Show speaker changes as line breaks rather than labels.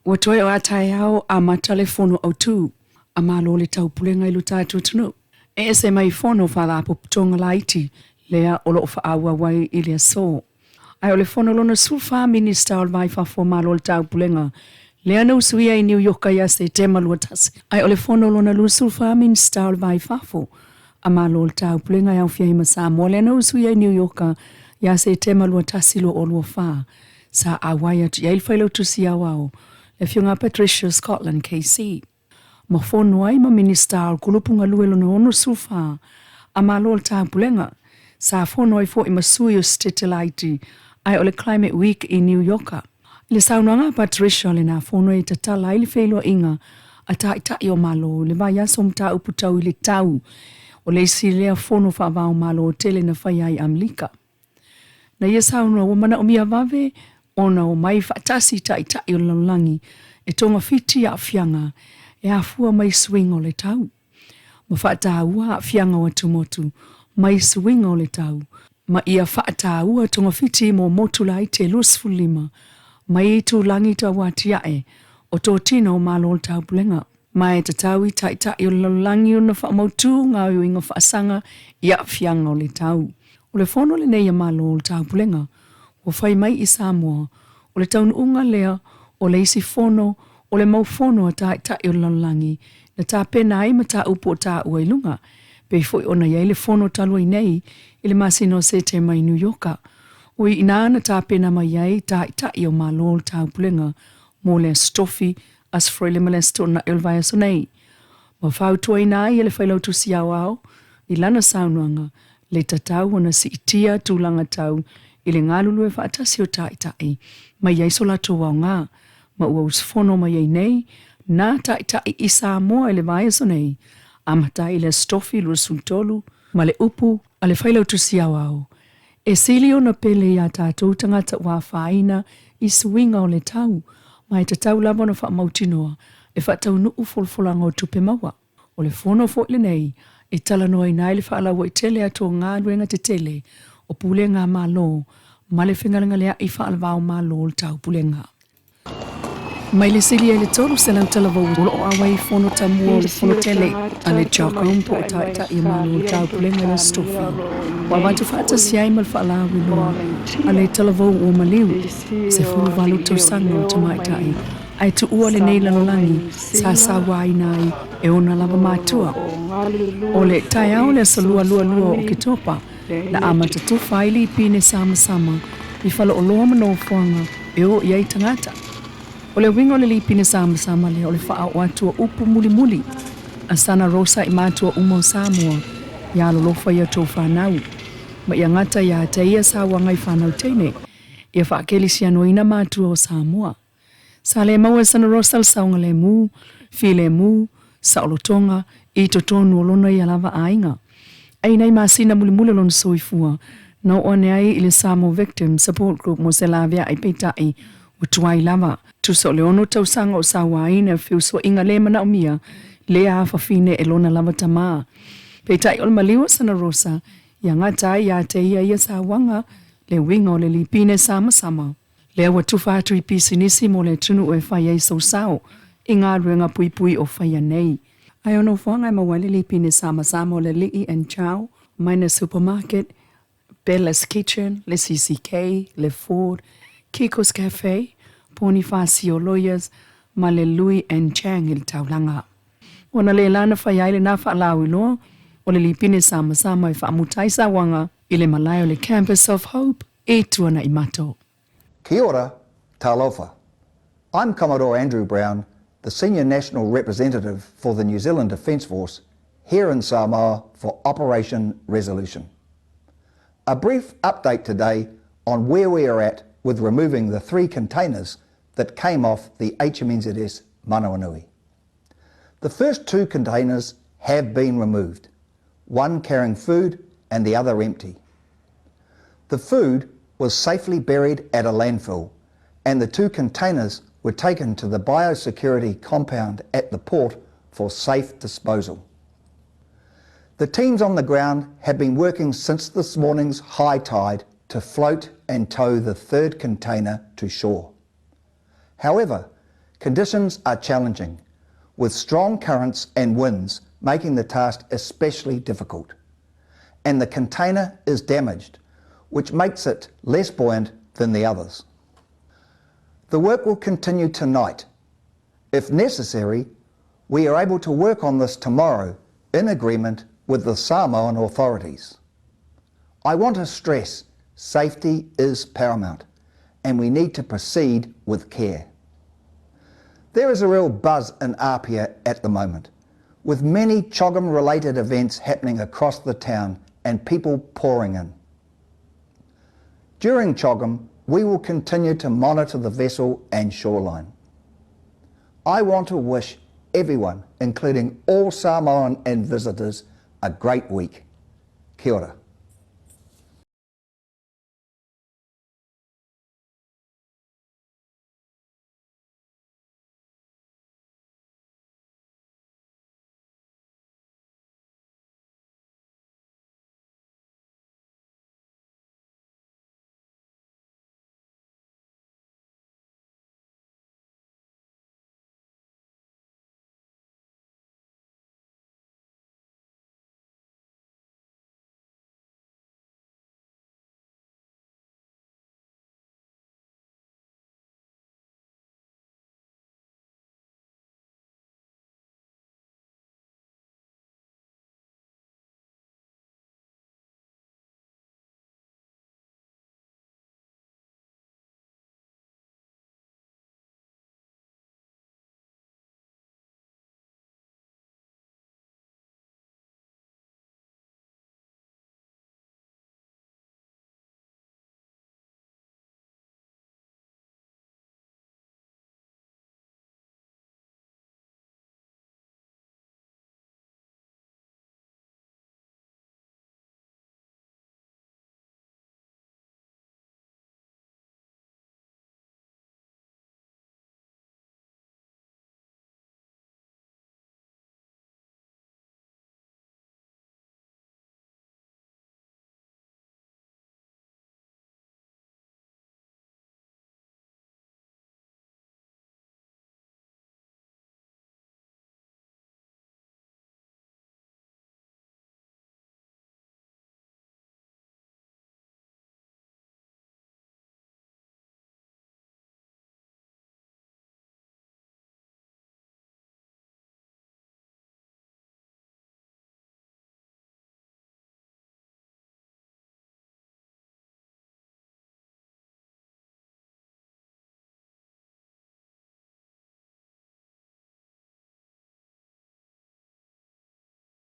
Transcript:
Ua toe o a taeao amata le Fono Autu a Malo o le Taupulega i lo tatou atunuu. E ese mai i fono faalapotopotoga laiti lea o lo o faaauau ai i le aso. Ae o le fono lona 14 Minisita o le Va i Fafo a Malo o le Taupulega lea na usuia i Niu Ioka ia Setema 21. Ae o le fono lona 24 Minisita o le Va i Fafo a Malo o le Taupulega e aofia ai ma Samoa lea na usuia i Niu Ioka ia Setema 21, 2024, sa auai atu i ai le Failautusi Aoao, le Afioga a Patricia Scotland KC. Ma fono ai ma Minisita o le Kulupu Galue lona 64 a Malo o le Taupulega, sa fono ai foi ma sui o Setete ae o le Climate Week i Niu Ioka. I le saunoaga a Patricia lena fono e tatala ai le feiloaiga a Taitai o Malo i le vaiaso mataupu tau i le tau o le isi lea fono faava-o-Malo tele na faia ai Amerika. Na ia saunoa ua manaomia vave ona omai faatasi Taitai o le lalolagi e togafiti aafiaga e afua mai suiga o le tau, ma faataua aafiaga o atumotu mai suiga o le tau, ma ia faataua togafiti mo motu laiti e 25 mai itulagi tauatiae o totino o Malo o le Taupulega. Ma e tatau i Taitai o le lalolagi ona faamautū gaoioiga faasaga i aafiaga o le tau. O le fono lenei a Malo o le Taupulega ua fai mai i Samoa, o le taunuuga lea o le isi fono o le mau fono a Taitai o le lalolagi na tapena ai mataupu o taua i luga, pei foi ona i ai le fono talu ai nei i le masina o Setema i New Ioka. O i ina na tapena mai ai Taitai o Malo o le Taupulega mo le Aso Tofi, Aso Faraile ma le Aso Toonai o le vaiaso nei, ma fautuaina ai e le Failautusi Aoao i lana saunoaga le tatau ona siitia tulaga tau i le galulue faatasi o Taitai mai ai so latou aoga ma ua usufono mai ai nei nā Taitai i Samoa i le vaiaso nei, amata ai i le Aso Tofi 23 ma le upu a le Failautusi Aoao, E sili ona pele iā tātou tagata ua afaina i suiga o le tau, ma e tatau lava ona faamautinoa e faataunuu folafolaga o tupe maua. O le fono foi lenei e talanoaina ai le faalauaitele atu o galuega tetele o Pulega a Malo ma le fegalegaleaʻi faale-va-o-Malo o le Taupulega. Mai le sili ai le 300 talavou o lo o auai i fono tamua o le fono tele a le CHOGM po o Taitai o Malo o le Taupulega i le Aso Tofi. Ua avatu faatasi ai ma le faalauiloa a le talavou ua maliu, 18 tausaga o le tamaitai ae tuua lenei lalolagi sa sauaina ai e ona lava matua. O le taeao o le aso 22 o Oketopa na amata tufa ai lipine samasama i faleoloa ma nofoaga e o i ai tagata. O le uiga o le lipine samasama lea o le faaoo atu o upu mulimuli a Sana Rosa i matua uma o Samoa ia alolofa i a outou fanau ma ia gata iā te ia sauaga i fanau teine ia faakelisianoina matua o Samoa. Sa le maua e Sana Rosa le saogalemu, filemu, saolotoga i totonu o lona ia lava aiga. Ai i nai masina mulimuli o lona soifua, na oo ane ai i le Samoa Victim Support Group mo se laveai peitai ua tuai lava. Tusa o le ono tausaga o sauaina e feusuaiga le manaomia lea afafine e lona lava tamā. Peitai o le maliu o Sana Rosa ia gata ai iā te ia ia sauaga le uiga o le lipine samasama. Lea ua tufa atu i pisinisi mo le atunuu e fai ai sou sao i galuega puipui o faia nei. Ae o nofoaga e maua ai le lipine samasama o le Li'i and Chow, Minor Supermarket, Bella's Kitchen, le CCK, le Ford, Kiko's Cafe, Ponifasio Lawyers ma le Lui and Chang i le taulaga. Ona le la na fai ai lena faalauiloa o le lipine samasama e faamuta ai sauaga i le malae o le Campus of Hope e tuanaʻi matou.
Kia ora, talofa. I'm Commodore Andrew Brown, the Senior National Representative for the New Zealand Defence Force here in Samoa for Operation Resolution. A brief update today on where we are at with removing the three containers that came off the HMNZS Manawanui. The first two containers have been removed, one carrying food and the other empty. The food was safely buried at a landfill and the two containers were taken to the biosecurity compound at the port for safe disposal. The teams on the ground have been working since this morning's high tide to float and tow the third container to shore. However, Conditions are challenging, with strong currents and winds making the task especially difficult. And the container is damaged, which makes it less buoyant than the others. The work will continue tonight. If necessary, we are able to work on this tomorrow in agreement with the Samoan authorities. I want to stress safety is paramount and we need to proceed with care. There is a real buzz in Apia at the moment, with many CHOGM related events happening across the town and people pouring in. During CHOGM, we will continue to monitor the vessel and shoreline. I want to wish everyone, including all Samoan and visitors, a great week. Kia ora.